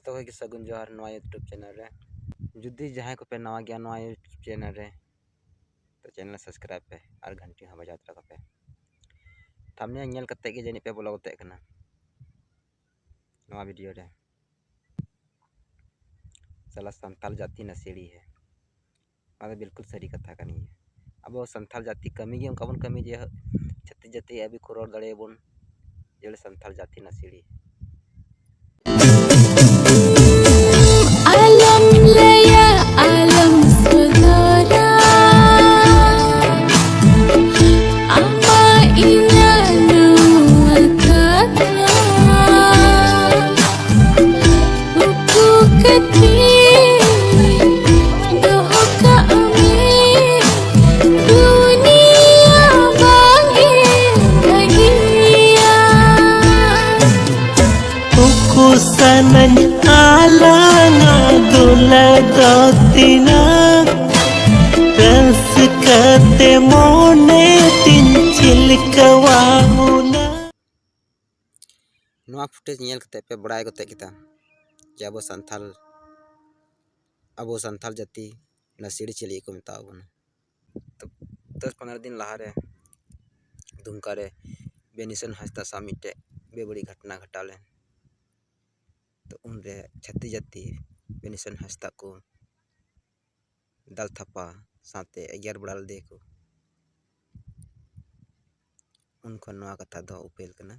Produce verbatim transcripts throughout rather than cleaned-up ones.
ᱡᱚᱛᱚ ᱠᱚᱜᱮ ᱥᱟᱹᱜᱩᱱ ᱡᱚᱦᱟᱨ ᱱᱚᱣᱟ YouTube ᱪᱮᱱᱮᱞ ᱨᱮ᱾ ᱡᱩᱫᱤ ᱡᱟᱦᱟᱸᱭ ᱠᱚᱯᱮ ᱱᱟᱣᱟ ᱜᱮᱭᱟ ᱱᱚᱣᱟ YouTube ᱪᱮᱱᱮᱞ ᱨᱮ, ᱛᱚ ᱪᱮᱱᱮᱞ ᱥᱟᱵᱥᱠᱨᱟᱭᱤᱵᱽ ᱯᱮ ᱟᱨ ᱜᱷᱟᱱᱴᱤ ᱦᱚᱸ ᱵᱟᱡᱟᱣ ᱛᱚᱨᱟ ᱠᱟᱜ ᱯᱮ᱾ ᱛᱷᱟᱢᱵᱱᱮᱞ ᱧᱮᱞ ᱠᱟᱛᱮ ᱜᱮ ᱡᱟᱹᱱᱤᱡ ᱯᱮ ᱵᱚᱞᱚ ᱜᱚᱫᱚᱜ ᱠᱟᱱᱟ ᱱᱚᱣᱟ ᱵᱷᱤᱰᱤᱭᱳ ᱨᱮ᱾ ᱥᱟᱞᱟ ᱥᱟᱱᱛᱟᱞ ᱡᱟᱹᱛᱤ ᱱᱟᱥᱮᱲᱤ ᱦᱮ᱾ ᱚᱱᱟ ᱫᱚ ᱵᱤᱞᱠᱩᱞ ᱥᱟᱹᱨᱤ ᱠᱟᱛᱷᱟ ᱠᱟᱱ ᱜᱮᱭᱟ᱾ ᱟᱵᱚ ᱥᱟᱱᱛᱟᱲ ᱡᱟᱹᱛᱤ ᱠᱟᱹᱢᱤ ᱜᱮ ᱚᱱᱠᱟ ᱵᱚᱱ ᱠᱟᱹᱢᱤ ᱡᱮ ᱪᱷᱟᱹᱛᱤᱠ ᱡᱟᱹᱛᱤ ᱟᱹᱵᱤ ᱠᱚ ᱨᱚᱲ ᱫᱟᱲᱮᱭᱟᱵᱚᱱ, ᱡᱮ ᱵᱚᱞᱮ ᱥᱟᱱᱛᱟᱲ ᱡᱟᱹᱛᱤ ᱱᱟᱥᱮᱲᱤ᱾ ᱟᱞᱚᱢ ᱞᱟᱹᱭᱟ, ᱟᱞᱚᱢ ᱥᱚᱫᱚᱨᱟ ᱟᱢᱟᱜ ᱤᱧᱟ ᱱᱚᱣᱟ ᱠᱟᱛᱷᱟ᱾ ᱩᱠᱩ ᱠᱟᱛᱮ ᱫᱚᱦᱚ ᱠᱟᱜ ᱢᱮ, ᱫᱩᱱᱤᱭᱟᱹ ᱵᱟᱝ ᱮ ᱵᱷᱟᱹᱜᱤᱭᱟ᱾ ᱩᱠᱩ ᱥᱟᱱᱟᱧ ᱟᱞᱟᱝᱟ ᱫᱩᱞᱟᱹᱲ ᱫᱚ ᱛᱤᱱᱟᱹᱜ ᱨᱟᱹᱥᱠᱟᱹ ᱛᱮ ᱢᱚᱱᱮ ᱛᱤᱧ ᱪᱤᱞᱠᱟᱹᱣᱟ ᱦᱩᱱᱟᱹᱝ᱾ ᱱᱚᱣᱟ ᱯᱷᱩᱴᱮᱡᱽ ᱧᱮᱞ ᱠᱟᱛᱮ ᱯᱮ ᱵᱟᱲᱟᱭ ᱜᱚᱫ ᱠᱮᱫᱟ ᱡᱮ ᱟᱵᱚ ᱥᱟᱱᱛᱟᱞ ᱟᱵᱚ ᱥᱟᱱᱛᱟᱞ ᱡᱟᱹᱛᱤ ᱱᱟᱥᱮᱲᱤ ᱪᱤᱞᱤ ᱠᱚ ᱢᱮᱛᱟᱣ ᱵᱚᱱᱟ᱾ ᱛᱚ ᱫᱚᱥ ᱯᱚᱱᱨᱚ ᱫᱤᱱ ᱞᱟᱦᱟᱨᱮ ᱫᱩᱢᱠᱟ ᱨᱮ ᱵᱮᱱᱤᱥᱚᱱ ᱦᱟᱸᱥᱫᱟ ᱥᱟᱶ ᱢᱤᱫᱴᱮᱡ ᱵᱮᱵᱟᱹᱲᱤᱡ ᱜᱷᱚᱴᱚᱱᱟ ᱜᱷᱚᱴᱟᱣ ᱞᱮᱱ᱾ ᱛᱚ ᱩᱱᱨᱮ ᱪᱷᱟᱹᱛᱤᱠ ᱡᱟᱹᱛᱤ ᱵᱮᱱᱤᱥᱚᱱ ᱦᱟᱸᱥᱫᱟ ᱠᱚ ᱫᱟᱞ ᱛᱷᱟᱯᱟ ᱥᱟᱶᱛᱮ ᱮᱜᱮᱨ ᱵᱟᱲᱟ ᱞᱮᱫᱮᱭᱟᱠᱚ᱾ ᱩᱱ ᱠᱷᱚᱱ ᱱᱚᱣᱟ ᱠᱟᱛᱷᱟ ᱫᱚ ᱩᱯᱮᱞ ᱠᱟᱱᱟ᱾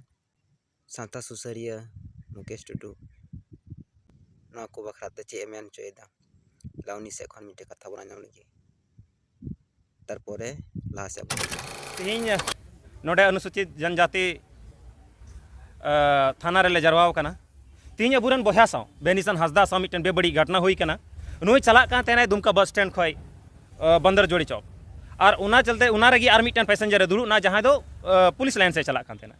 ᱥᱟᱶᱛᱟ ᱥᱩᱥᱟᱹᱨᱤᱭᱟᱹ ᱢᱩᱠᱮᱥ ᱴᱩᱰᱩ ᱱᱚᱣᱟ ᱠᱚ ᱵᱟᱠᱷᱨᱟ ᱛᱮ ᱪᱮᱫ ᱮ ᱢᱮᱱ ᱦᱚᱪᱚᱭᱮᱫᱟ, ᱫᱮᱞᱟ ᱩᱱᱤ ᱥᱮᱫ ᱠᱷᱚᱱ ᱢᱤᱫᱴᱮᱡ ᱠᱟᱛᱷᱟ ᱵᱚᱱ ᱟᱸᱡᱚᱢ ᱞᱮᱜᱮ᱾ ᱛᱟᱨᱯᱚᱨᱮ ᱞᱟᱦᱟ ᱥᱮᱫ ᱵᱚᱱ ᱛᱮᱦᱮᱧ ᱱᱚᱰᱮ ᱚᱱᱩᱥᱩᱪᱤᱛ ᱡᱚᱱᱡᱟᱛᱤ ᱛᱷᱟᱱᱟ ᱨᱮᱞᱮ ᱡᱟᱨᱣᱟ ᱟᱠᱟᱱᱟ᱾ ᱛᱮᱦᱮᱧ ᱟᱵᱚᱨᱮᱱ ᱵᱚᱭᱦᱟ ᱥᱟᱶ ᱵᱮᱱᱤᱥᱟᱱ ᱦᱟᱸᱥᱫᱟ ᱥᱟᱶ ᱢᱤᱫᱴᱮᱱ ᱵᱮᱵᱟᱹᱲᱤᱡ ᱜᱷᱚᱴᱚᱱᱟ ᱦᱩᱭ ᱟᱠᱟᱱᱟ᱾ ᱱᱩᱭ ᱪᱟᱞᱟᱜ ᱠᱟᱱ ᱛᱟᱦᱮᱱᱟᱭ ᱫᱩᱢᱠᱟ ᱵᱟᱥ ᱥᱴᱮᱱᱰ ᱠᱷᱚᱱ ᱵᱚᱱᱫᱚᱨ ᱡᱳᱲᱤ ᱪᱚᱠ, ᱟᱨ ᱚᱱᱟ ᱪᱚᱞᱛᱮ ᱚᱱᱟ ᱨᱮᱜᱮ ᱟᱨ ᱢᱤᱫᱴᱮᱱ ᱯᱮᱥᱮᱧᱡᱟᱨ ᱮ ᱫᱩᱲᱩᱵ ᱮᱱᱟ, ᱡᱟᱦᱟᱸᱭ ᱫᱚ ᱯᱩᱞᱤᱥ ᱞᱟᱭᱤᱱ ᱥᱮᱫ ᱪᱟᱞᱟᱜ ᱠᱟᱱ ᱛᱟᱦᱮᱱᱟ᱾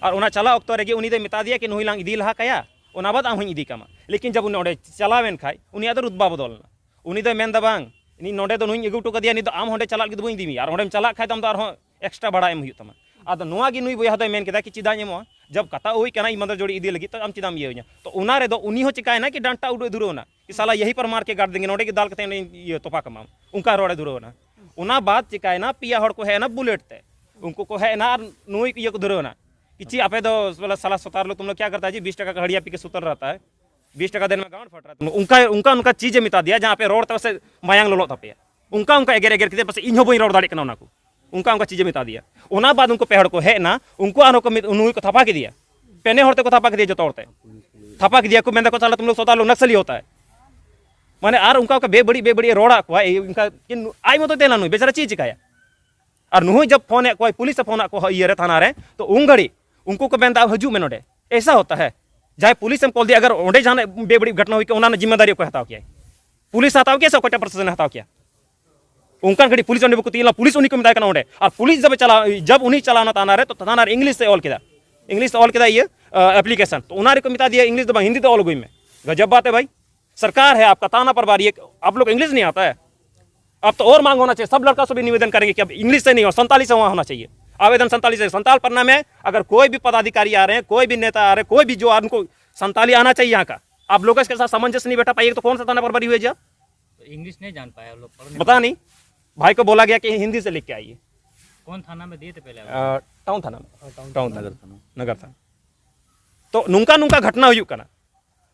ᱟᱨ ᱚᱱᱟ ᱪᱟᱞᱟᱣ ᱚᱠᱛᱚ ᱨᱮᱜᱮ ᱩᱱᱤ ᱫᱚᱭ ᱢᱮᱛᱟ ᱫᱮᱭᱟ ᱠᱤ ᱱᱩᱭ ᱞᱟᱝ ᱤᱫᱤ ᱞᱟᱦᱟ ᱠᱟᱭᱟ, ᱚᱱᱟ ᱵᱟᱫ ᱟᱢ ᱦᱚᱧ ᱤᱫᱤ ᱠᱟᱢᱟ᱾ ᱞᱮᱠᱤᱱ ᱡᱚᱵ ᱩᱱᱤ ᱚᱸᱰᱮ ᱪᱟᱞᱟᱣ ᱮᱱ ᱠᱷᱟᱡ ᱩᱱᱤᱭᱟᱜ ᱫᱚ ᱨᱩᱛᱵᱟ ᱵᱚᱫᱚᱞ ᱮᱱᱟ᱾ ᱩᱱᱤ ᱫᱚᱭ ᱢᱮᱱᱫᱟ ᱵᱟᱝ, ᱤᱧ ᱱᱚᱰᱮ ᱫᱚ ᱱᱩᱭᱤᱧ ᱟᱹᱜᱩ ᱦᱚᱴᱚ ᱠᱟᱫᱮᱭᱟ, ᱱᱤᱛ ᱫᱚ ᱟᱢ ᱦᱚᱸᱰᱮ ᱪᱟᱞᱟᱜ ᱞᱟᱹᱜᱤᱫ ᱫᱚ ᱵᱟᱹᱧ ᱤᱫᱤ ᱢᱮᱭᱟ, ᱟᱨ ᱚᱸᱰᱮᱢ ᱪᱟᱞᱟᱜ ᱠᱷᱟᱡ ᱫᱚ ᱟᱢ ᱫᱚ ᱟᱨᱦᱚᱸ ᱮᱠᱥᱴᱨᱟ ᱵᱷᱟᱲᱟ ᱮᱢ ᱦᱩᱭᱩᱜ ᱛᱟᱢᱟ᱾ ᱟᱫᱚ ᱱᱚᱣᱟ ᱜᱮ ᱱᱩᱭ ᱵᱚᱭᱦᱟ ᱫᱚᱭ ᱢᱮᱱ ᱠᱮᱫᱟ ᱠᱤ ᱪᱮᱫᱟᱜ ᱤᱧ ᱮᱢᱚᱜᱼᱟ, ᱡᱟᱵ ᱠᱟᱛᱟ ᱦᱩᱭ ᱠᱟᱱᱟ ᱤᱢᱟᱱᱫᱟᱨ ᱡᱳᱲᱤ ᱤᱫᱤ ᱞᱟᱹᱜᱤᱫ, ᱛᱚ ᱟᱢ ᱪᱮᱫᱟᱢ ᱤᱭᱟᱹ ᱤᱧᱟ? ᱛᱚ ᱚᱱᱟ ᱨᱮᱫᱚ ᱩᱱᱤ ᱦᱚᱸ ᱪᱤᱠᱟᱭᱮᱱᱟ ᱠᱤ ᱰᱟᱱᱴᱟ ᱩᱰᱩᱠ ᱮ ᱫᱷᱩᱨᱟᱹᱣ ᱮᱱᱟ ᱠᱤ ᱥᱟᱞᱟ ᱭᱟᱦᱤ ᱯᱟᱨ ᱢᱟᱨ ᱠᱮ ᱜᱟᱲ ᱫᱮᱝᱜᱮ, ᱱᱚᱰᱮ ᱜᱮ ᱫᱟᱞ ᱠᱟᱛᱮ ᱤᱧ ᱤᱭᱟᱹ ᱛᱚᱯᱟ ᱠᱟᱢᱟ, ᱚᱱᱠᱟ ᱨᱚᱲ ᱮ ᱫᱷᱩᱨᱟᱹᱣ ᱮᱱᱟ᱾ ᱚᱱᱟ ᱵᱟᱫ ᱪᱤᱠᱟᱭᱮᱱᱟ, ᱯᱮᱭᱟ ᱦᱚᱲ ᱠᱚ ᱦᱮᱡ ᱮᱱᱟ ᱵᱩᱞᱮᱴ ᱛᱮ, ᱩᱱᱠᱩ ᱠᱚ ᱦᱮᱡ ᱮᱱᱟ ᱟᱨ ᱱᱩᱭ ᱤᱭᱟᱹ ᱠᱚ ᱫᱷᱩᱨᱟᱹᱣ ᱮᱱᱟ ᱠᱤ ᱪᱮᱫ ᱟᱯᱮ ᱫᱚ ᱥᱟᱞᱟ ᱥᱚᱛᱟᱨ ᱞᱳᱜ ᱛᱩᱢ ᱞᱳᱜ ᱠᱭᱟ ᱠᱟᱨᱛᱟ ᱦᱮ ᱡᱤ, ᱵᱤᱥ ᱴᱟᱠᱟ ᱠᱟ ᱦᱟᱲᱤᱭᱟ ᱯᱤ ᱠᱮ ᱥᱩᱛᱟᱨ ᱨᱟᱦᱛᱟ ᱦᱮ, ᱵᱤᱥ ᱴᱟᱠᱟ ᱫᱮᱱ ᱢᱮ ᱜᱟᱣᱟᱱ ᱯᱷᱟᱴ ᱨᱟᱦᱟ ᱛᱩᱢ ᱞᱳᱜ, ᱚᱱᱠᱟ ᱚᱱᱠᱟ ᱚᱱᱠᱟ ᱪᱤᱡᱽ ᱮ ᱢᱮᱛᱟ ᱫᱮᱭᱟ ᱡᱟᱦᱟᱸ ᱟᱯᱮ ᱨᱚᱲ ᱛᱮ ᱯᱟᱥᱮᱡ ᱢᱟᱭᱟᱝ ᱞᱚᱞᱚᱜ ᱛᱟᱯᱮᱭᱟ, ᱚᱱᱠᱟ ᱚᱱᱠᱟ ᱮᱜᱮᱨ ᱮᱜᱮᱨ ᱠᱮᱫᱮ ᱯᱟᱥᱮᱡ ᱤᱧ ᱦᱚᱸ ᱵᱟᱹᱧ ᱨᱚᱲ ᱫᱟᱲᱮᱭᱟᱜ ᱠᱟᱱᱟ ᱚᱱᱟ ᱠᱚ, ᱚᱱᱠᱟ ᱚᱱᱠᱟ ᱪᱤᱡᱽ ᱮ ᱢᱮᱛᱟ ᱫᱮᱭᱟ᱾ ᱚᱱᱟ ᱵᱟᱫ ᱩᱱᱠᱩ ᱯᱮ ᱦᱚᱲ ᱠᱚ ᱦᱮᱡ ᱮᱱᱟ, ᱩᱱᱠᱩ ᱟᱨᱦᱚᱸ ᱠᱚ ᱢᱤᱫ ᱱᱩᱭ ᱠᱚ ᱛᱷᱟᱯᱟ ᱠᱮᱫᱮᱭᱟ, ᱯᱮᱱᱮ ᱦᱚᱲ ᱛᱮᱠᱚ ᱛᱷᱟᱯᱟ ᱠᱮᱫᱮᱭᱟ, ᱡᱚᱛᱚ ᱦᱚᱲ ᱛᱮ ᱛᱷᱟᱯᱟ ᱠᱮᱫᱮᱭᱟ ᱠᱚ, ᱢᱮᱱᱫᱟ ᱠᱚ ᱥᱟᱞᱟ ᱛᱩᱢ ᱞᱳᱜ ᱥᱚᱛᱟᱨ ᱞᱳᱜ ᱱᱟᱠᱥᱟᱞᱤ ᱦᱳᱛᱟ ᱦᱮ᱾ ᱢᱟᱱᱮ ᱟᱨ ᱚᱱᱠᱟ ᱚᱱᱠᱟ ᱵᱮᱵᱟᱹᱲᱤᱡ ᱵᱮᱵᱟᱹᱲᱤᱡ ᱮ ᱨᱚᱲᱟᱜ ᱠᱚᱣᱟ, ᱮᱭ ᱚᱱᱠᱟ ᱠᱤ ᱟᱡ ᱢᱚᱛᱚ ᱛᱮ ᱱᱩᱭ ᱵᱮᱪᱟᱨᱟ ᱪᱮᱫ ᱮ ᱪᱤᱠᱟᱭᱟ? ᱟᱨ ᱱᱩᱭ ᱡᱟᱵ ᱯᱷᱳᱱ ᱮᱫ ᱠᱚᱣᱟᱭ, ᱯᱩᱞᱤᱥ ᱮ ᱯᱷᱳᱱ ᱟᱫ ᱠᱚᱣᱟ ᱤᱭᱟᱹ ᱨᱮ, ᱛᱷᱟᱱᱟ ᱨᱮ, ᱛᱚ ᱩᱱ ᱜᱷᱟᱹᱲᱤᱡ ᱩᱱᱠᱩ ᱠᱚ ᱢᱮᱱᱫᱟ ᱟᱢ ᱦᱤᱡᱩᱜ ᱢᱮ ᱱᱚᱰᱮ, ᱮᱭᱥᱟ ᱦᱳᱛᱟ ᱦᱮ? ᱡᱟᱦᱟᱸᱭ ᱯᱩᱞᱤᱥ ᱮᱢ ᱠᱚᱞ ᱫᱮᱭᱟ, ᱟᱜᱟᱨ ᱚᱸᱰᱮ ᱡᱟᱦᱟᱱᱟᱜ ᱵᱮᱵᱟᱹᱲᱤᱡ ᱜᱷᱚᱴᱱᱟ ᱦᱩᱭ ᱠᱚᱜᱼᱟ, ᱚᱱᱟ ᱨᱮᱱᱟᱜ ᱡᱤᱢᱢᱮᱫᱟᱨᱤ ᱚᱠᱚᱭ ᱦᱟᱛᱟᱣ ᱠᱮᱭᱟᱭ? ᱯᱩᱞᱤᱥ ᱦᱟᱛᱟᱣ ᱠᱮᱭᱟ ᱥᱮ ᱚᱠᱚᱭᱴᱟᱜ ᱯᱨᱚᱥᱟᱥᱚᱱ ᱮ ᱦᱟᱛᱟᱣ ᱠᱮᱭᱟ? ᱚᱱᱠᱟᱱ ᱜᱷᱟᱹᱲᱤᱡ ᱯᱩᱞᱤᱥ ᱚᱸᱰᱮ ᱵᱟᱠᱚ ᱛᱤᱸᱜᱩ ᱞᱮᱱᱟ, ᱯᱩᱞᱤᱥ ᱩᱱᱤ ᱠᱚ ᱢᱮᱛᱟᱭ ᱠᱟᱱᱟ ᱚᱸᱰᱮ, ᱟᱨ ᱯᱩᱞᱤᱥ ᱡᱟᱵ ᱮ ᱪᱟᱞᱟᱣ, ᱡᱟᱵ ᱩᱱᱤ ᱪᱟᱞᱟᱣᱱᱟ ᱛᱷᱟᱱᱟ ᱨᱮ, ᱛᱚ ᱛᱷᱟᱱᱟ ᱨᱮ ᱤᱝᱞᱤᱥ ᱛᱮ ᱚᱞ ᱠᱮᱫᱟ, ᱤᱝᱞᱤᱥ ᱛᱮ ᱚᱞ ᱠᱮᱫᱟ ᱤᱭᱟᱹ ᱮᱯᱞᱤᱠᱮᱥᱚᱱ, ᱛᱚ ᱚᱱᱟ ᱨᱮᱠᱚ ᱢᱮᱛᱟ ᱫᱮᱭᱟ ᱤᱝᱞᱤᱥ ᱫᱚ ᱵᱟᱝ, ᱦᱤᱱᱫᱤ ᱛᱮ ᱚᱞ ᱟᱹᱜᱩᱭ ᱢᱮ᱾ ᱜᱟᱡᱟᱵ ᱵᱟᱛ ᱦᱮ ᱵᱷᱟᱭ, ᱥᱚᱨᱠᱟᱨ ᱦᱮ ᱟᱯᱠᱟ, ᱛᱷᱟᱱᱟ ᱯᱨᱚᱵᱷᱟᱨᱤ ᱦᱮ, ᱟᱯ ᱞᱳᱜ ᱠᱚ ᱤᱝᱞᱤᱥ ᱱᱟᱦᱤᱸ ᱟᱛᱟ ᱦᱮ? ᱟᱵ ᱛᱚ ᱚᱨ ᱢᱟᱝᱜ ᱦᱳᱱᱟ ᱪᱟᱦᱤᱭᱮ, ᱥᱟᱵ ᱞᱚᱲᱠᱟ ᱥᱮ ᱵᱷᱤ ᱱᱤᱵᱮᱫᱚᱱ ᱠᱟᱨᱮᱝᱜᱮ ᱠᱤ ᱟᱵ ᱤᱝᱞᱤᱥ ᱛᱮ ᱱᱟᱦᱤᱸ ᱦᱳ, ᱥᱟᱱᱛᱟᱞᱤ ᱥᱮ ᱦᱳᱱᱟ ᱪᱟᱦᱤᱭᱮ, ᱟᱵᱮᱫᱚᱱ ᱥᱟᱱᱛᱟᱞᱤ ᱥᱮ, ᱥᱟᱱᱛᱟᱞ ᱯᱟᱨᱱᱟ ᱢᱮ, ᱟᱜᱟᱨ ᱠᱳᱭ ᱵᱷᱤ ᱯᱚᱫᱟᱫᱷᱤᱠᱟᱨᱤ ᱟ ᱨᱮ ᱦᱮ, ᱠᱳᱭ ᱵᱷᱤ ᱱᱮᱛᱟ ᱟ ᱨᱮ ᱦᱮ, ᱠᱳᱭ ᱵᱷᱤ ᱡᱳ ᱟ ᱨᱮ ᱦᱮ, ᱩᱱᱠᱩ ᱥᱟᱱᱛᱟᱞᱤ ᱟᱱᱟ ᱪᱟᱦᱤᱭᱮ ᱭᱟᱦᱟᱸ ᱠᱟ, ᱟᱯ ᱞᱳᱜ ᱠᱮ ᱥᱟᱛᱷ ᱥᱟᱢᱚᱧᱡᱚᱥ ᱱᱟᱦᱤᱸ ᱵᱮᱴᱷᱟ ᱯᱟᱭᱮ ᱛᱚ ᱠᱳᱱ ᱥᱟ ᱛᱷᱟᱱᱟ ᱯᱨᱚᱵᱷᱟᱨᱤ ᱦᱩᱭᱮ ᱡᱟ? तो इंग्लिश नहीं जान पाए वो लोग पढ़ने। पता नहीं, भाई को बोला गया कि हिंदी से लिख के आइए। कौन थाना में दिए थे पहले आप? अ, टाउन थाना में। टाउन थाना। नगर थाना। नगर थाना। तो ᱱᱚᱝᱠᱟ ᱱᱚᱝᱠᱟ ᱜᱷᱚᱴᱱᱟ ᱦᱩᱭᱩᱜ ᱠᱟᱱᱟ᱾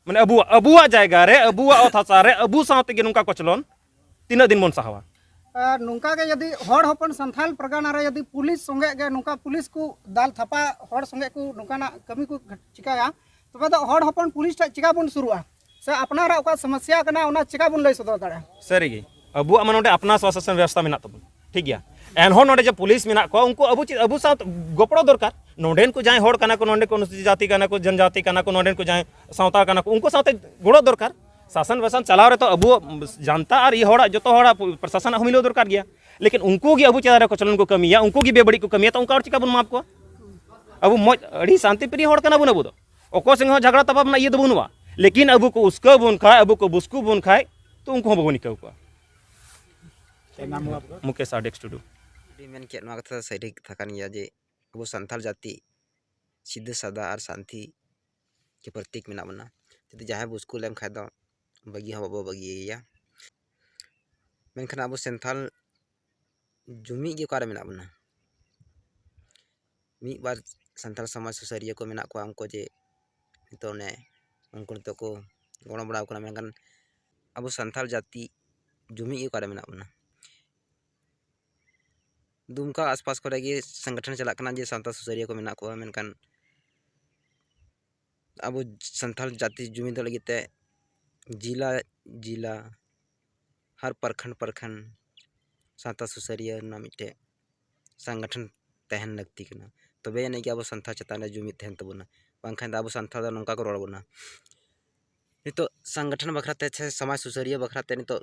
ᱢᱟᱱᱮ ᱟᱵᱚᱣᱟᱜ, ᱟᱵᱚᱣᱟᱜ ᱡᱟᱭᱜᱟ ᱨᱮ, ᱟᱵᱚᱣᱟᱜ ᱚᱛ ᱦᱟᱥᱟ ᱨᱮ, ᱟᱵᱚ ᱥᱟᱶ ᱛᱮᱜᱮ ᱱᱚᱝᱠᱟ ᱠᱚᱪᱞᱚᱱ ᱛᱤᱱᱟᱹᱜ ᱫᱤᱱ ᱵᱚᱱ ᱥᱟᱦᱟᱣᱟ? ᱟᱨ ᱱᱚᱝᱠᱟ ᱜᱮ ᱡᱩᱫᱤ ᱦᱚᱲ ᱦᱚᱯᱚᱱ ᱥᱟᱱᱛᱷᱟᱞ ᱯᱟᱨᱜᱟᱱᱟ ᱨᱮ ᱡᱩᱫᱤ ᱯᱩᱞᱤᱥ ᱥᱚᱸᱜᱮ ᱜᱮ ᱱᱚᱝᱠᱟ ᱯᱩᱞᱤᱥ ᱠᱚ ᱫᱟᱞ ᱛᱷᱟᱯᱟ, ᱦᱚᱲ ᱥᱚᱸᱜᱮ ᱠᱚ ᱱᱚᱝᱠᱟᱱᱟᱜ ᱠᱟᱹᱢᱤ ᱠᱚ ᱪᱤᱠᱟᱹᱭᱟ, ᱛᱚᱵᱮ ᱫᱚ ᱦᱚᱲ ᱦᱚᱯᱚᱱ ᱯᱩᱞᱤᱥ ᱴᱷᱮᱱ ᱪᱤᱠᱟ ᱵᱚᱱ ᱥᱩᱨᱩᱜᱼᱟ? ᱥᱮ ᱟᱯᱱᱟᱨᱟᱜ ᱚᱠᱟ ᱥᱚᱢᱚᱥᱥᱟ ᱠᱟᱱᱟ, ᱚᱱᱟ ᱪᱤᱠᱟ ᱵᱚᱱ ᱞᱟᱹᱭ ᱥᱚᱫᱚᱨ ᱫᱟᱲᱮᱭᱟᱜᱼᱟ? ᱥᱟᱹᱨᱤᱜᱮ, ᱟᱵᱚᱣᱟᱜ ᱢᱟ ᱱᱚᱰᱮ ᱟᱯᱱᱟ ᱥᱚᱥᱟᱥᱚᱱ ᱵᱮᱵᱚᱥᱛᱷᱟ ᱢᱮᱱᱟᱜ ᱛᱟᱵᱚᱱ, ᱴᱷᱤᱠ ᱜᱮᱭᱟ᱾ ᱮᱱᱦᱚᱸ ᱱᱚᱰᱮ ᱡᱮ ᱯᱩᱞᱤᱥ ᱢᱮᱱᱟᱜ ᱠᱚᱣᱟ, ᱩᱱᱠᱩ ᱟᱵᱚ ᱪᱮᱫ, ᱟᱵᱚ ᱥᱟᱶ ᱜᱚᱯᱲᱚ ᱫᱚᱨᱠᱟᱨ᱾ ᱱᱚᱰᱮᱱ ᱠᱚ ᱡᱟᱦᱟᱸᱭ ᱦᱚᱲ ᱠᱟᱱᱟ ᱠᱚ, ᱱᱚᱰᱮᱱ ᱠᱚ ᱚᱱᱩᱥᱩᱪᱤᱛ ᱡᱟᱹᱛᱤ ᱠᱟᱱᱟ ᱠᱚ, ᱡᱚᱱᱡᱟᱹᱛᱤ ᱠᱟᱱᱟ ᱠᱚ, ᱱᱚᱰᱮᱱ ᱠᱚ ᱡᱟᱦᱟᱸᱭ ᱥᱟᱶᱛᱟ ᱠᱟᱱᱟ ᱠᱚ, ᱩᱱᱠᱩ ᱥᱟᱶᱛᱮ ᱜᱚᱲᱚ ᱫᱚᱨᱠᱟᱨ᱾ ᱥᱟᱥᱚᱱ ᱵᱟᱥᱚᱱ ᱪᱟᱞᱟᱣ ᱨᱮ ᱛᱚ ᱟᱵᱚ ᱡᱟᱱᱛᱟ ᱟᱨ ᱤᱭᱟᱹ ᱦᱚᱲᱟᱜ, ᱡᱚᱛᱚ ᱦᱚᱲᱟᱜ ᱯᱨᱚᱥᱟᱥᱚᱱᱟᱜ ᱦᱚᱸ ᱢᱤᱞᱟᱹᱣ ᱫᱚᱨᱠᱟᱨ ᱜᱮᱭᱟ᱾ ᱞᱮᱠᱤᱱ ᱩᱱᱠᱩ ᱜᱮ ᱟᱵᱚ ᱪᱮᱛᱟᱱ ᱨᱮ ᱠᱚᱪᱞᱚᱱ ᱠᱚ ᱠᱟᱹᱢᱤᱭᱟ, ᱩᱱᱠᱩ ᱜᱮ ᱵᱮᱵᱟᱹᱲᱤᱡ ᱠᱚ ᱠᱟᱹᱢᱤᱭᱟ, ᱛᱚ ᱚᱱᱠᱟ ᱦᱚᱲ ᱪᱤᱠᱟ ᱵᱚᱱ ᱢᱟᱯ ᱠᱚᱣᱟ? ᱟᱵᱚ ᱢᱚᱡᱽ, ᱟᱹᱰᱤ ᱥᱟᱱᱛᱤ ᱯᱨᱤᱭᱚ ᱦᱚᱲ ᱠᱟᱱᱟ ᱵᱚᱱ ᱟᱵᱚ ᱫᱚ᱾ ᱚᱠᱚᱭ ᱥᱚᱸᱜᱮ ᱦᱚᱸ ᱡᱷᱟᱜᱽᱲᱟ ᱛᱟᱯᱟᱢ ᱨᱮᱱᱟᱜ ᱤᱭᱟᱹ ᱫᱚ ᱵᱟᱹᱱᱩᱜᱼᱟ᱾ ᱞᱮᱠᱤᱱ ᱟᱵᱚ ᱠᱚ ᱩᱥᱠᱟᱹᱣ ᱵᱚᱱ ᱠᱷᱟᱡ, ᱟᱵᱚ ᱠᱚ ᱵᱩᱥᱠᱩ ᱵᱚᱱ ᱠᱷᱟᱡ, ᱛᱚ ᱩᱱᱠᱩ ᱦᱚᱸ ᱵᱟᱵᱚᱱ ᱟᱹᱭᱠᱟᱹᱣ ᱠᱚᱣᱟ᱾ ᱪᱮᱫ ᱱᱟᱢ ᱦᱩᱭᱩᱜᱼᱟ ᱟᱯᱠᱟ? ᱢᱩᱠᱮᱥ ᱟᱨ ᱰᱮᱠᱥ ᱴᱩᱰᱩ᱾ ᱟᱹᱰᱤ ᱢᱮᱱ ᱠᱮᱫ, ᱱᱚᱣᱟ ᱠᱟᱛᱷᱟ ᱫᱚ ᱥᱟᱹᱨᱤ ᱠᱟᱛᱷᱟ ᱠᱟᱱ ᱜᱮᱭᱟ ᱡᱮ ᱟᱵᱚ ᱥᱟᱱᱛᱟᱲ ᱡᱟᱹᱛᱤ ᱥᱤᱫᱷᱟᱹ ᱥᱟᱫᱟ ᱟᱨ ᱥᱟᱱᱛᱤ ᱜᱮ ᱯᱨᱚᱛᱤᱠ ᱢᱮᱱᱟᱜ ᱵᱚᱱᱟ᱾ ᱡᱩᱫᱤ ᱡᱟᱦᱟᱸᱭ ᱵᱩᱥᱠᱩ ᱞᱮᱱᱠᱷᱟᱱ ᱫᱚ ᱵᱟᱹᱜᱤ ᱦᱚᱸ ᱵᱟᱵᱚ ᱵᱟᱹᱜᱤᱭᱟᱭᱟ᱾ ᱢᱮᱱᱠᱷᱟᱱ ᱟᱵᱚ ᱥᱟᱱᱛᱟᱲ ᱡᱩᱢᱤᱫ ᱜᱮ ᱚᱠᱟᱨᱮ ᱢᱮᱱᱟᱜ ᱵᱚᱱᱟ? ᱢᱤᱫ ᱵᱟᱨ ᱥᱟᱱᱛᱟᱲ ᱥᱚᱢᱟᱡᱽ ᱥᱩᱥᱟᱹᱨᱤᱭᱟᱹ ᱠᱚ ᱢᱮᱱᱟᱜ ᱠᱚᱣᱟ, ᱩᱱᱠᱩ ᱡᱮ ᱱᱤᱛᱚᱜ ᱚᱱᱮ ᱩᱱᱠᱩ ᱱᱤᱛᱚᱜ ᱠᱚ ᱜᱚᱲᱚ ᱵᱟᱲᱟ ᱠᱟᱱᱟ, ᱢᱮᱱᱠᱷᱟᱱ ᱟᱵᱚ ᱥᱟᱱᱛᱟᱲ ᱡᱟᱹᱛᱤ ᱡᱩᱢᱤᱫ ᱜᱮ ᱚᱠᱟᱨᱮ ᱢᱮᱱᱟᱜ ᱵᱚᱱᱟ? ᱫᱩᱢᱠᱟ ᱟᱥᱯᱟᱥ ᱠᱚᱨᱮ ᱜᱮ ᱥᱚᱝᱜᱚᱴᱷᱚᱱ ᱪᱟᱞᱟᱜ ᱠᱟᱱᱟ ᱡᱮ ᱥᱟᱱᱛᱟᱲ ᱥᱩᱥᱟᱹᱨᱤᱭᱟᱹ ᱠᱚ ᱢᱮᱱᱟᱜ ᱠᱚᱣᱟ, ᱢᱮᱱᱠᱷᱟᱱ ᱟᱵᱚ ᱥᱟᱱᱛᱟᱲ ᱡᱟᱹᱛᱤ ᱡᱩᱢᱤᱫᱚᱜ ᱞᱟᱹᱜᱤᱫ ᱛᱮ ᱡᱤᱞᱟ ᱡᱤᱞᱟ, ᱦᱟᱨ ᱯᱨᱚᱠᱷᱚᱸᱰ ᱯᱨᱚᱠᱷᱚᱸᱰ ᱥᱟᱱᱛᱟᱲ ᱥᱩᱥᱟᱹᱨᱤᱭᱟᱹ ᱨᱮᱱᱟᱜ ᱢᱤᱫᱴᱮᱡ ᱥᱚᱝᱜᱚᱴᱷᱚᱱ ᱛᱟᱦᱮᱱ ᱞᱟᱹᱠᱛᱤ ᱠᱟᱱᱟ᱾ ᱛᱚᱵᱮ ᱟᱹᱱᱤᱡ ᱜᱮ ᱟᱵᱚ ᱥᱟᱱᱛᱟᱲ ᱪᱮᱛᱟᱱ ᱨᱮ ᱡᱩᱢᱤᱫ ᱛᱟᱦᱮᱱ ᱛᱟᱵᱚᱱᱟ, ᱵᱟᱝᱠᱷᱟᱱ ᱫᱚ ᱟᱵᱚ ᱥᱟᱱᱛᱟᱲ ᱫᱚ ᱱᱚᱝᱠᱟ ᱠᱚ ᱨᱚᱲ ᱵᱚᱱᱟ᱾ ᱱᱤᱛᱚᱜ ᱥᱚᱝᱜᱚᱴᱷᱚᱱ ᱵᱟᱠᱷᱨᱟ ᱛᱮ ᱥᱮ ᱥᱚᱢᱟᱡᱽ ᱥᱩᱥᱟᱹᱨᱤᱭᱟᱹ ᱵᱟᱠᱷᱨᱟ ᱛᱮ ᱱᱤᱛᱚᱜ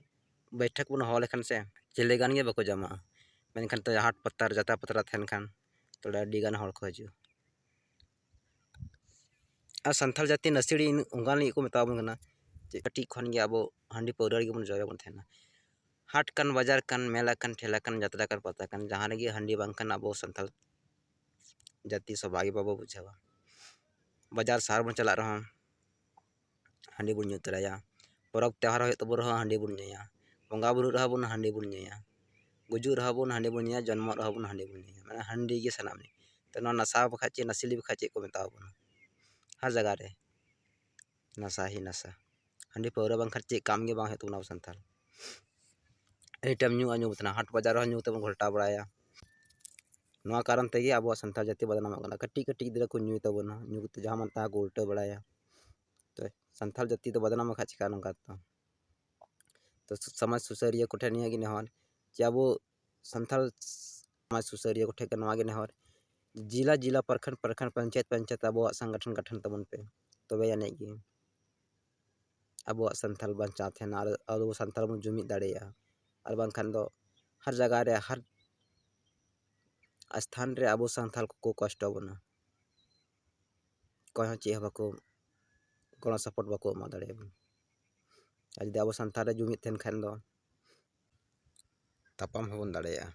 ᱵᱳᱭᱴᱷᱚᱠ ᱵᱚᱱ ᱦᱚᱦᱚ ᱞᱮᱠᱷᱟᱱ ᱥᱮ ᱪᱤᱞᱤ ᱜᱟᱱ ᱜᱮ ᱵᱟᱠᱚ ᱡᱚᱢᱟᱜᱼᱟ, ᱢᱮᱱᱠᱷᱟᱱ ᱛᱚ ᱦᱟᱴ ᱯᱟᱛᱟ ᱡᱟᱛᱨᱟ ᱯᱟᱛᱟ ᱛᱟᱦᱮᱱ ᱠᱷᱟᱱ ᱛᱷᱚᱲᱟ ᱟᱹᱰᱤ ᱜᱟᱱ ᱦᱚᱲ ᱠᱚ ᱦᱤᱡᱩᱜᱼᱟ᱾ ᱟᱨ ᱥᱟᱱᱛᱟᱲ ᱡᱟᱹᱛᱤ ᱱᱟᱥᱮᱲᱤ ᱚᱱᱠᱟᱱ ᱞᱟᱹᱜᱤᱫ ᱠᱚ ᱢᱮᱛᱟ ᱵᱚᱱ ᱠᱟᱱᱟ ᱡᱮ ᱠᱟᱹᱴᱤᱡ ᱠᱷᱚᱱ ᱜᱮ ᱟᱵᱚ ᱦᱟᱺᱰᱤ ᱯᱟᱹᱣᱨᱟᱹ ᱨᱮᱜᱮ ᱵᱚᱱ ᱡᱚᱵᱮ ᱵᱚᱱ ᱛᱟᱦᱮᱱᱟ᱾ ᱦᱟᱴ ᱠᱟᱱ, ᱵᱟᱡᱟᱨ ᱠᱟᱱ, ᱢᱮᱞᱟ ᱠᱟᱱ, ᱴᱷᱮᱞᱟ ᱠᱟᱱ, ᱡᱟᱛᱨᱟ ᱠᱟᱱ, ᱯᱟᱛᱟ ᱠᱟᱱ, ᱡᱟᱦᱟᱸ ᱨᱮᱜᱮ ᱦᱟᱺᱰᱤ ᱵᱟᱝᱠᱷᱟᱱ ᱟᱵᱚ ᱥᱟᱱᱛᱟᱲ ᱡᱟᱹᱛᱤ ᱥᱚᱵᱷᱟ ᱜᱮ ᱵᱟᱵᱚ ᱵᱩᱡᱷᱟᱹᱣᱟ᱾ ᱵᱟᱡᱟᱨ ᱥᱟᱦᱟᱨ ᱵᱚᱱ ᱪᱟᱞᱟᱜ ᱨᱮᱦᱚᱸ ᱦᱟᱺᱰᱤ ᱵᱚᱱ ᱧᱩ ᱛᱚᱨᱟᱭᱟ᱾ ᱯᱚᱨᱚᱵᱽ ᱛᱮᱣᱦᱟᱨ ᱦᱩᱭᱩᱜ ᱛᱟᱵᱚᱱ ᱨᱮᱦᱚᱸ ᱦᱟᱺᱰᱤ ᱵᱚᱱ ᱧᱩᱭᱟ᱾ ᱵᱚᱸᱜᱟ ᱵᱩᱨᱩᱜ ᱨᱮᱦᱚᱸ ᱵᱚᱱ ᱦᱟᱺᱰᱤ ᱵᱚᱱ ᱧᱩᱭᱟ᱾ ᱜᱩᱡᱩᱜ ᱨᱮᱦᱚᱸ ᱵᱚᱱ ᱦᱟᱺᱰᱤ ᱵᱚᱱ ᱧᱩᱭᱟ, ᱡᱚᱱᱢᱚᱜ ᱨᱮᱦᱚᱸ ᱵᱚᱱ ᱦᱟᱺᱰᱤ ᱵᱚᱱ ᱧᱩᱭᱟ᱾ ᱢᱟᱱᱮ ᱦᱟᱺᱰᱤ ᱜᱮ ᱥᱟᱱᱟᱢ᱾ ᱛᱚ ᱱᱚᱣᱟ ᱱᱟᱥᱟ ᱵᱟᱠᱷᱟᱡ ᱪᱮᱫ, ᱱᱟᱥᱤᱞᱤ ᱵᱟᱠᱷᱟᱡ ᱪᱮᱫ ᱠᱚ ᱢᱮᱛᱟᱣ ᱵᱚᱱᱟ? ᱦᱟᱨ ᱡᱟᱭᱜᱟ ᱨᱮ ᱱᱟᱥᱟ ᱦᱤ ᱱᱟᱥᱟ᱾ ᱦᱟᱺᱰᱤ ᱯᱟᱹᱣᱨᱟᱹ ᱵᱟᱝᱠᱷᱟᱱ ᱪᱮᱫ ᱠᱟᱢ ᱜᱮ ᱵᱟᱝ ᱦᱩᱭᱩᱜ ᱛᱟᱵᱚᱱᱟ ᱟᱵᱚ ᱥᱟᱱᱛᱟᱲ᱾ Anytime ᱧᱩ ᱟᱨ ᱧᱩ ᱵᱚ ᱛᱟᱦᱮᱱᱟ, ᱦᱟᱴ ᱵᱟᱡᱟᱨ ᱨᱮᱦᱚᱸ ᱧᱩ ᱛᱮᱵᱚᱱ ᱜᱷᱚᱞᱴᱟᱣ ᱵᱟᱲᱟᱭᱟ᱾ ᱱᱚᱣᱟ ᱠᱟᱨᱚᱱ ᱛᱮᱜᱮ ᱟᱵᱚᱣᱟᱜ ᱥᱟᱱᱛᱟᱲ ᱡᱟᱹᱛᱤ ᱵᱚᱫᱱᱟᱢᱚᱜ ᱠᱟᱱᱟ᱾ ᱠᱟᱹᱴᱤᱡ ᱠᱟᱹᱴᱤᱡ ᱜᱤᱫᱽᱨᱟᱹ ᱠᱚ ᱧᱩᱭ ᱛᱟᱵᱚᱱᱟ, ᱧᱩ ᱠᱟᱛᱮ ᱡᱟᱦᱟᱸ ᱢᱟᱱ ᱛᱟᱦᱟᱸ ᱠᱚ ᱩᱞᱴᱟᱹᱣ ᱵᱟᱲᱟᱭᱟ᱾ ᱛᱚ ᱥᱟᱱᱛᱟᱲ ᱡᱟᱹᱛᱤ ᱫᱚ ᱵᱚᱫᱱᱟᱢ ᱵᱟᱠᱷᱟᱡ ᱪᱤᱠᱟ ᱱᱚᱝᱠᱟ ᱛᱮᱫᱚ? ᱛᱚ ᱥᱚᱢᱟᱡᱽ ᱥᱩᱥᱟᱹᱨᱤᱭᱟᱹ ᱠᱚᱴᱷᱮᱱ ᱱᱤᱭᱟᱹ ᱜᱮ ᱱᱮᱦᱚᱨ ᱡᱮ ᱟᱵᱚ ᱥᱟᱱᱛᱟᱲ ᱥᱚᱢᱟᱡᱽ ᱥᱩᱥᱟᱹᱨᱤᱭᱟᱹ ᱠᱚᱴᱷᱮᱱ ᱱᱚᱣᱟ ᱜᱮ ᱱᱮᱦᱚᱨ, ᱡᱤᱞᱟ ᱡᱤᱞᱟ, ᱯᱨᱚᱠᱷᱚᱸᱰ ᱯᱨᱚᱠᱷᱚᱸᱰ, ᱯᱚᱧᱪᱟᱭᱮᱛ ᱯᱚᱧᱪᱟᱭᱮᱛ ᱟᱵᱚᱣᱟᱜ ᱥᱚᱝᱜᱚᱴᱷᱚᱱ ᱜᱚᱴᱷᱚᱱ ᱛᱟᱵᱚᱱ ᱯᱮ, ᱛᱚᱵᱮ ᱟᱹᱱᱤᱡ ᱜᱮ ᱟᱵᱚᱣᱟᱜ ᱥᱟᱱᱛᱟᱲ ᱵᱟᱧᱪᱟᱣ ᱛᱟᱦᱮᱱᱟ ᱟᱨ ᱟᱵᱚ ᱥᱟᱱᱛᱟᱲ ᱵᱚᱱ ᱡᱩᱢᱤᱫ ᱫᱟᱲᱮᱭᱟᱜᱼᱟ᱾ ᱟᱨ ᱵᱟᱝᱠᱷᱟᱱ ᱫᱚ ᱦᱟᱨ ᱡᱟᱭᱜᱟ ᱨᱮ, ᱦᱟᱨ ᱥᱛᱷᱟᱱ ᱨᱮ ᱟᱵᱚ ᱥᱟᱱᱛᱟᱲ ᱠᱚᱠᱚ ᱠᱚᱥᱴᱚ ᱵᱚᱱᱟ᱾ ᱚᱠᱚᱭ ᱦᱚᱸ ᱪᱮᱫ ᱦᱚᱸ ᱵᱟᱠᱚ ᱜᱚᱲᱚ support ᱵᱟᱠᱚ ᱮᱢᱟ ᱫᱟᱲᱮᱭᱟᱵᱚᱱᱟ᱾ ᱟᱨ ᱡᱩᱫᱤ ᱟᱵᱚ ᱥᱟᱱᱛᱟᱲ ᱨᱮ ᱡᱩᱢᱤᱫ ᱛᱟᱦᱮᱱ ᱠᱷᱟᱱ ᱫᱚ ᱛᱟᱯᱟᱢ ᱦᱚᱸᱵᱚᱱ ᱫᱟᱲᱮᱭᱟᱜᱼᱟ᱾